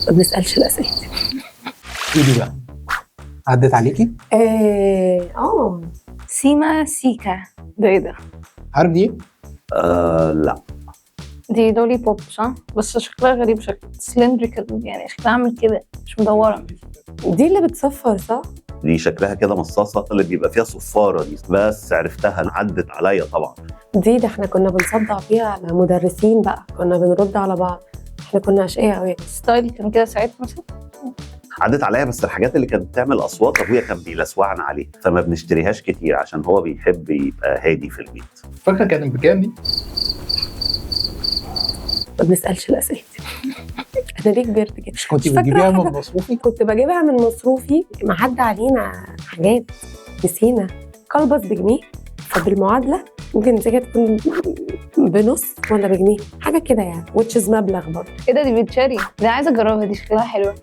ما بنسالش الاسئلة دي. ايه دي بقى؟ عدت عليكي؟ اه آه. سيما سيكا. ده ايه ده؟ عارف دي إيه؟ آه لا. دي lollipop صح؟ بس شكلها غريب، شكل cylindrical يعني، شكلها عامل كده مش مدورة. دي اللي بتصفر صح؟ دي شكلها كده مصاصه اللي بيبقى فيها صفارة دي، بس عرفتها، عدت عليا طبعا. دي ده احنا كنا بنصدع فيها على مدرسين بقى، كنا بنرد على بعض، احنا كنا اشقياء قوي. style كان كده ساعتها مثلا. عدت عليا، بس الحاجات اللي كانت بتعمل اصوات ابويا كان بيلسوعنا عليها، فما بنشتريهاش كتير عشان هو بيحب يبقى هادي في البيت. فاكره كانت بكام دي؟ ما بنسالش الاسئلة دي. انا ليه كبرت كده؟ مش كنت مش فاكرة بتجيبيها من حاجة. مصروفك؟ كنت بجيبها من مصروفي، ما عدى علينا حاجات نسينا. كلبس بجنيه، فبالمعادله ممكن تيجي تكون بنص ولا بجنيه، حاجة كده يعني، which is مبلغ برضه. ايه ده؟ دي بتشري ده، عايزه اجربها، دي شكلها حلوه.